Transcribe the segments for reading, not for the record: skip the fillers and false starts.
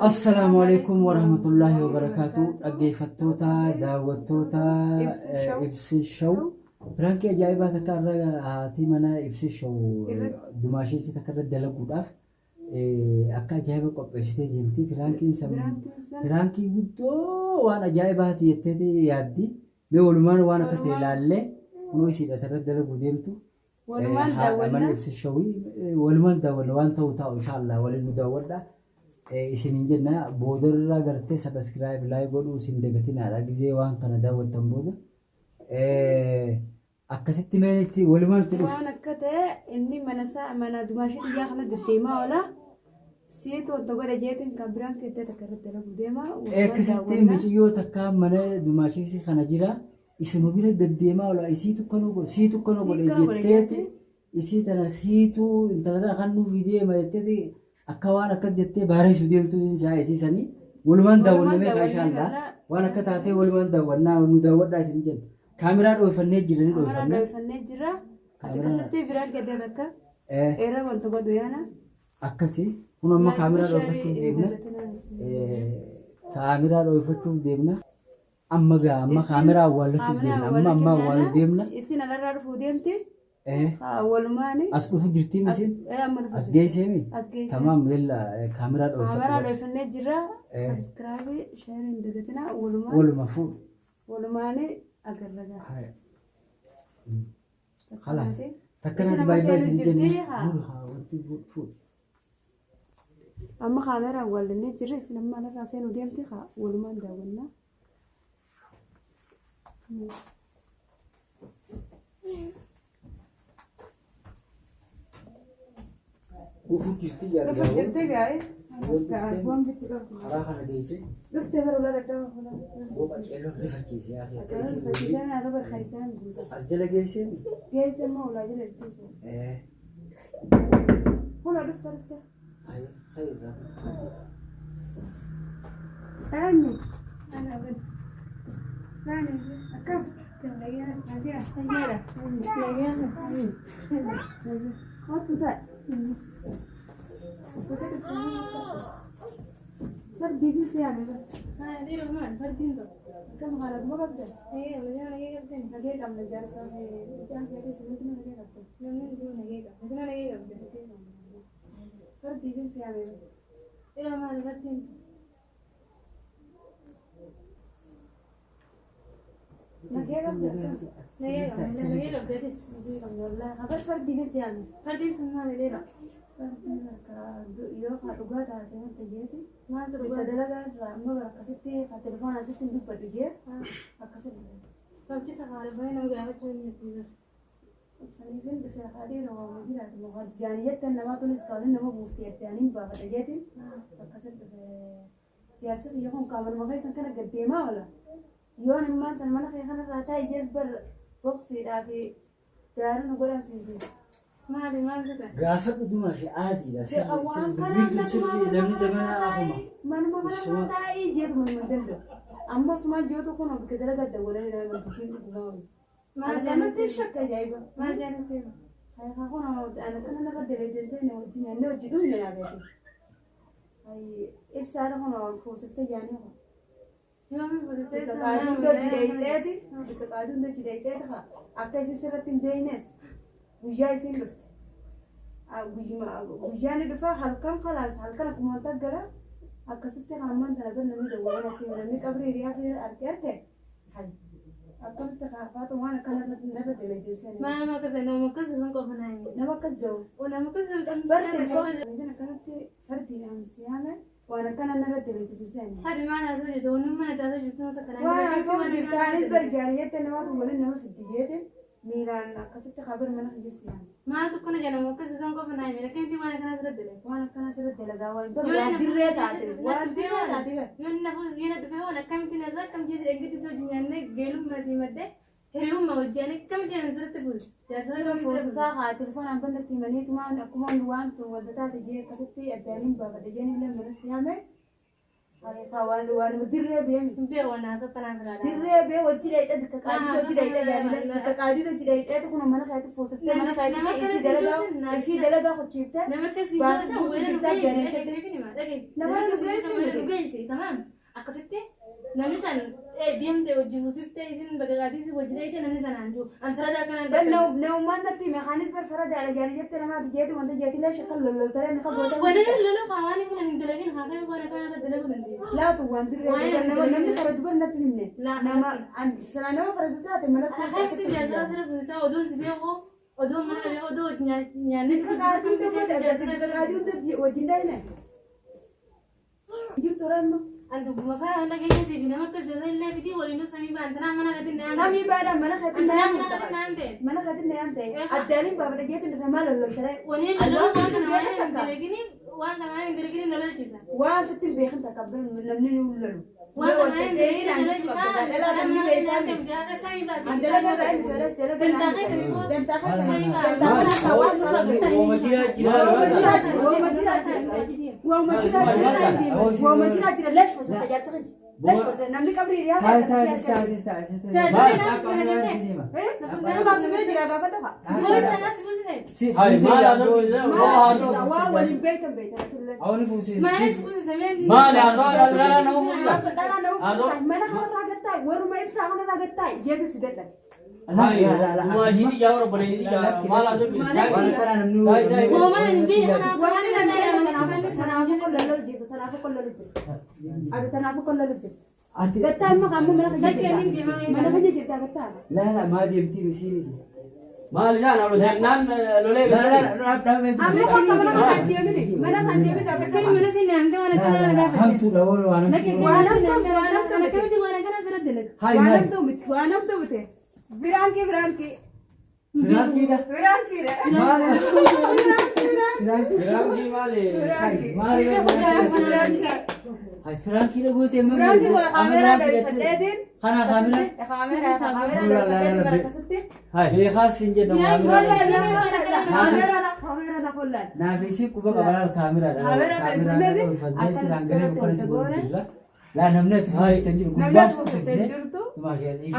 Assalaamu alaikum warahmatullaahi wabarakaatu. Dhaggeeffattoota, daawwattoota Ibsi Show. Piraankii ajaa'ibaa takka irra haati mana Ibsi Show dumaasheessi takka irra dalaguudhaaf akka ajaa'iba qopheessitee deemti. Piraankiin san piraankii guddoo waan ajaa'ibaati jetteeti yaaddi. Mee walumaan waan akka ta'e ilaallee kunoo isiidha irra dalaguu deemtu. Walumaan Haadha mana daawwanna. ibsi shawii walumaan daawwanna waan ta'u taa'u inshaallah waliin nu daawwadha. Isiniin jenna boodarra gartee sabaskiraayib laayik godhuu isin dagatinaadha gizee waan kana daawwattan booda. Akkasitti mee itti walumaan itti dhufu. Waan akka ta'e inni mana isaa mana dumaashii xiyyaa kana deddeemaa oola. Siitu wanta godhe jeetiin kan biraan keettee takka irratti dalaguu deema. Walumaan Akkasitti daawwanna. mucayyoo takka mana dumaashiisii kana jira. Isuma bira deddeemaa oola isiitu kana godhe siitu kana Sii godhe kana godhe jetteeti jetti. isii tana siitu intala tana kan nuuf deema jetteeti akka waan akkas jettee baareessuu deemtu isaa isii sanii walumaan daawwanna Walumaan meeqa daawwannee inshaallaa galla. waan akka taatee walumaan daawwannaa nu daawwadhaa isin jenna kaameraa dhooyfannee jirra ni Kaameraa dhooyfanna dhooyfannee jirra. Ati kaameraa akkasitti biraan keettee takka eh, irra wanta godhu yaana. akkasi kun amma Laayikii kaameraa sheerii dhooyfachuuf hin deemna dagatinaa isin. Eh, kaameraa dhooyfachuuf deemna Amma gaa amma Isin kaameraa awwaallachuuf kaameraa deemna. Amma amma awwaallachuuf awwaaluuf deemna. deemna. Isin alarraa dhufuu deemti. Eh, Haa, Walumaani. as dhufu jirtii As isin? amma dhufu As jirti. geesseemi? As geessee. Tamaam yalla kaameraa dhoofadhu Kaameraa bas. dhoofannee jirra. Eh. Sabskraayibii, sheerii hin dagatinaa. Walumaan Waluma fuudhu. walumaani agarra gaa. Haya. Khalaas. Takkanaati. Takka Isin naati amma baay'ee baay'ee seenuu isin jenne. jirti. Haa. Muru haa wanti fuudhu. Amma kaameraa awwaallannee jirra. Isin amma alarraa seenuu deemti. Haa, walumaan daawwannaa. Dhufu jirti Dhufu yaadda. jirti gaa'e. Waan Karaa kana geesse Dhuftee bara ulaa dadhaba fuula. booqa ceeloo rifachiise yaa Akka keessa rifachiisaan haala barkaayisaan guuta. As jala geesse. Geesse immoo ulaa jala jirti. Eh. Fuula dhufte dhufte. Ay, khayra. Eenyu? Ana bani. Saani akkam? Nagaa. Nagaadha. Nagaa. Kottu ta'i. Fardii fi siyaame bara. Akkam haala kuma qabda? Nagee qabna jaarsaa fi mucaan keetii sinuutu nagee qabda. Nagee qabna. Fardii fi siyaame bara. Nagee qabda akkam? Nagee qabna wallaahi. Habar fardii fi siyaame. Fardiin harka yoo ka dhugaa taate wanta jeeti. Bikka dalagaa irraa amma bara akkasitti ka telefoona asitti hin dubbadhu jee akkasitti dhufe. Saniifin dhufe haa dhiira waama jiraate moo haa jaani jettan namaa tunis ka waliin nama buufti addaan hin baafadha jeetiin akkasitti dhufe. Jaarsi kiyya kun qaamanuma keessan kana gad deemaa oola. Yoon immaan tan mana kee kanarraa taa'i jees bar boksiidhaa fi daaraa nu godhaan siin jedhe. Maali maal jedhan? Gaafadhu dumaa fi aadiidha. Beqa waan kanaaf natumaa Sirrii namni manuma zamanaa kanarraa akkuma. taa'ii manuma kanarraa taa'ii jeetuma hin danda'u. Amma osumaan jootu kun bakka dalagaa dawwalanii nama dubbiin dhugumaa. Maal Akkanatti shakka ajaa'iba. Maal jedhan seenu? Haa kun ani akkana narra dalagaa seene wajjin nyaannee hojii dhuyne naa beeku. Ibsaadha kun fuusiftee jaanii kun. Yoomii fuusisee Bikka qaadii hunda hojii dheeyxeeti. Bikka qaadii hunda hojii dheeyxeeti haa. Akka isin sirratti hin beeynes guyyaa isin dhufte. Guyyaa ni dhufa halkan kalaas halkan akkuma wanta gala akkasitti haammaan tana bir namni dawwalan akka namni qabrii hiriyaa fi arge arge hay akkamitti kaafaatu waan akkana narra dalageessan. Maal nama akkas nama akkas sun qofa naa himi. Nama akkas jiru. Nama akkas sun Bar telefoon akkanatti fardiidhaan siyaame waan akkana narra dalageessan. Sadi maal haasoo jirtu wanni mana taasoo jirtu nama takka naa Waan haasoo jirtu anis bar jaariyyatti namaatu waliin nama fiddi jeete miiraan akkasitti kabar mana kiyya siyaame. Maaltu akkana jedhamu akkas isaan qofa naa himi akkamitti waan akkanaa sirra dalagu. Waan akkanaa sirra dalagaa waan bar Yoo waan inni dirree fuusisee taate na waan dhufee dirree waan taate bar. yoo inni na fuusisee na dhufee waan akkamitti narra akkam jeesi eeggatti si hojii nyaannee geelummaa si maddee hiriyummaa hojii ani akkam jedhan sirritti fuusi. Jaarsa Sirra akkamitti sirra fuusi. fuusisaa haa telefoonaan bannatti himaniitumaan akkuma waan tun wanta taate jee akkasitti addaan hin baafadhe jeen illee mana siyaame. Waan waan dirree beemi. Hin beeku waan haasoo akkanaa biraa dha. Dirree bee hojii dheeyxee bikka qaadii hojii dheeyxee gaariidha. Bikka qaadii hojii dheeyxee kun mana keetti fuusiftee mana keetti isii dalagaa isii dalagaa hojjiiftee Nama akkasii baasii joosa buusuu wayina jirtaa dhufee gaariitti. isiniif hima. Dhagaye. Nama Nama nu geessi miti. nu geessi tamaam. Akkasitti namni san deemte hojii fuusiftee isin bakka qaatiisi hojii dheeyte namni sanaan jiru. An faradaa kanaan Naumaan natti hime kaanis bar faradaadha jaani jette namaati jeeti wanta jeeti lee shakkan lolloltaree ni kagoota. Wani loloo kaawaan kun hin dalagin haa ta'e waan akkanaa irra dalaguu dandeessu. Laatu waan dirree Waan nama namni faradu bar natti himne. Laa, Nama natti. sana nama faradu taate manatti Akkasitti jaarsaa sirra fuusisaa oduun si beeku oduun mana beeku oduu nyaanni Bikka qaatii hunda qaatii hunda wajjin daa'ime. Jirtu ramma. An dubbuma faa nageenya siif nama akka jaarsaa illee fiti waliinuu samii ba'an tanaa mana gatiin naan. Samii baadhaan mana keetti Antanaa mana gatiin naan ta'e. Mana keetti na yaamte addaaniin baafadha jeetti dhufe maal lolloltaree. Wani loloo waan kana waan hin dalagini waan kana waan hin dalagini lololchisa. Waan sitti hin beekin takka namni ni lolu. Waan kana waan hin dalagini lololchisa. Antanaa mana gatiin naan ta'e akka samii baase. Wooma jiraa jira. Namni qabrii hiriyaa Taa'e taa'e taa'e taa'e taa'e. Maal akka waan si hima. Si Hai, maal haasoo dhiisee? Waa waliin beektan beektan. Awni fuusii. Maalis fuusisa mee? Maali haasoo dhalaa nama fuusa? Dhalaa nama mana kanarraa gattaa warruma ibsaa kanarraa gattaa jeetu si dadhabe. Hai, dumaashiitii jaa obboleettii jaa maal haasoo Waan kana namni. Wooma hin beeku kanaaf. Waan inni hin tanaafuu qollolol jirtu tanaafuu qollolol jirtu. Ati tanaafuu qollolol jirtu. Ati Gattaa amma qaamma mana kiyya jirta. Mana kiyya jirta gattaa. laa laa maa deemti misiinis. Maal isaan ol seennaan lolee Laa laa dhaab dhaab. Amma bakka mana kan deemini mana kan deemini Akkami mana siin naamte waan akkanaa na gaafate. Hamtuudha oolu waan hamtuudha. Waan hamtuu waan hamtuu miti. Akkamitti waan akkanaa sirra dalaga? Hai Waan hai. hamtuu miti waan hamtuu miti. Biraankii biraankii Piraankiidha. biraankiidha. Maal? Piraanki. Biraanki maali? Maali? Hai piraankiidha gootee amma. Biraanki waa kaameeraa dhoofadheetiin. Kana kaameeraa. Kaameeraa kaameeraa dhoofadheetiin bara akkasitti. Hai. Beekaas hin jedhamu kaameeraa. Kaameeraa kaameeraa lafa ollaan. Naafisi quba qabanaan kaameeraadha. Kaameeraa Kaameeraa dhoofadheetiin dhuunfatee hangaree buqqana si godhu jira. Laa namni ati fuusitan jiru Namni gubbaan ati fuusitan jirtu.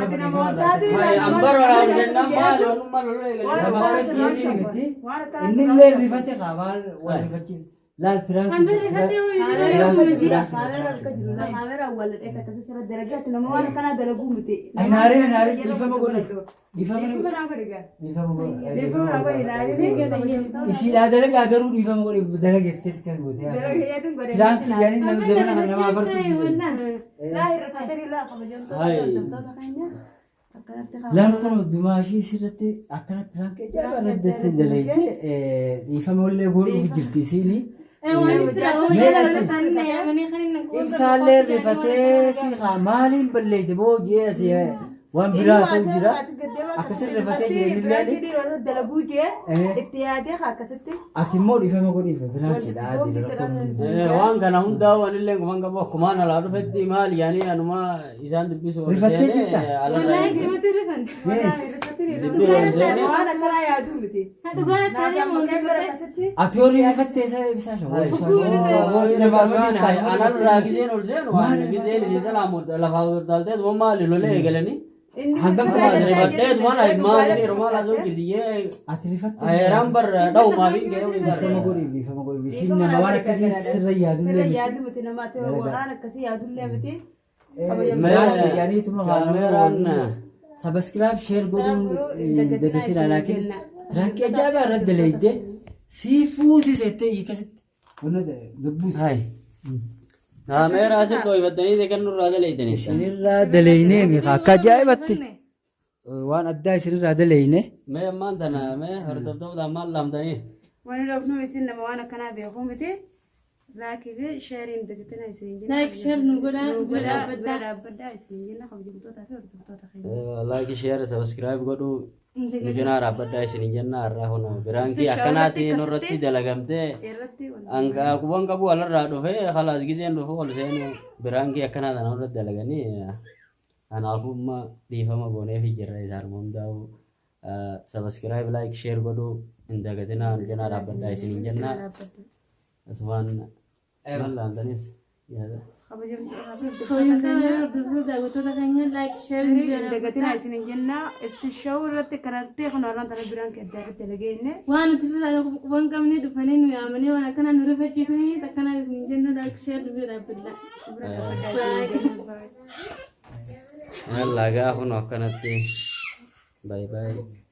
Ati nama Ati Hai, ambar wala seennaan maali wanummaa lolee Waan galee. akkanaa sirraa miti. Waan akkanaa Inni illee rifate qabaan waan rifachiif. Laal Kan bira rifatee Kaameeraa harka jiru kaameeraa walladhee akkasii sirra dalagee ati nama waan akkanaa dalaguu miti. Naaree naaree dhiifama godhe. Dhiifama Dhiifama naa godhi gaa. dhiifama godhe. Dhiifama naa godhi naaree. Isiidhaa dalagaa garuu dhiifama godhe dalageettee kan gootee. Dalageetiin godhe. Piraanki yaani nama zamana kana nama afarsu. Laa hirrifatanii laa kabajamtoota hordoftoota keenya akkanatti Laal kun dumaashii sirratti akkana piraanki ajaa'ibaa irratti dalaydee dhiifama illee godhuuf jirti isiini. Ibsaallee rifateeti maaliin balleesse boo jee asii waan biraa osoo jira. Akkasin rifatee jireenya illee dalaguu jee itti yaadee akkasitti. Ati immoo dhiifama godhiif piraankiidha ati rakkoon. Waan kana hundaa waan illee kuman qabu akkumaan alaa dhufetti maali yaani anuma isaan dubbisu ol Rifattee seenee jirta? alarraa Waan akkanaa yaaduu miti. Ati yoo rifattee isa ibsaa Alarraa giseen ol seenu waan giseen isin salaamu lafaa utaaltee tuma maali lolee eegalanii. Rifadhee tuma maali maal haasoo jirtiyyee Ati rifattee. heeraan bar dha'umaa fi gahee Dhiifama godhiif dhiifama godhiif isiin nama waan akkasii sirra yaadullee Sirra miti. yaaduu miti namaatti waan akkasii yaadullee miti. Kaameeraan Sabaskiraayib sheer godhuun dagatina laakiin piraanki ajaa'ibaa irratti dalaydee sii fuusisettee hiikasitti gabbuus. Hai. Kaameeraa asii dhooyfattanii deekan nurraa daleeytanii. Isinirraa dalaynee mi'a akka ajaa'ibatti waan addaa isinirraa dalayne. Mee ammaan tana mee hordoftoota maal laamtanii? Wani dhofnu isin nama waan akkanaa beekuu miti. Laakii fi sheeriin dagatina isin jenna. Like share nu godhaa bira Bira dhaabbadhaa. dhaabbadhaa isin jenna kabajamtootaa fi hordoftoota keenya. Like share subscribe godhuu nu cinaa dhaabbadhaa isin jenna har'aa kun biraankii akkanaatii nurratti dalagamtee Irratti anka quban qabu alarraa dhufee khalaas giseen dhufu ol seenu biraankii akkanaa tana nurratti dalaganii kanaafuu amma dhiifama gooneefi jirra isaan hundaa'u subscribe like share godhuu hin dagatinaa nu cinaa dhaabbadhaa isin jenna asumaan maal laamtaniis. Yaada. Kabajamtoota fi hordoftoota Kabajamtoota keenya. hordoftoota daawwattoota keenya like share Hin dagatinaa isin jenna. Ibsi show irratti karattee kun har'aan tana biraan adda adda dalagee Waan nuti firaa quban qabne dhufanii nu yaamanii waan akkanaa nu rifachiisanii akkanaa isin jenna like share bira dhaabbadha. Bira dhaabbadhaa isin jenna. Yallaa gaafa nu akkanatti. Bye bye.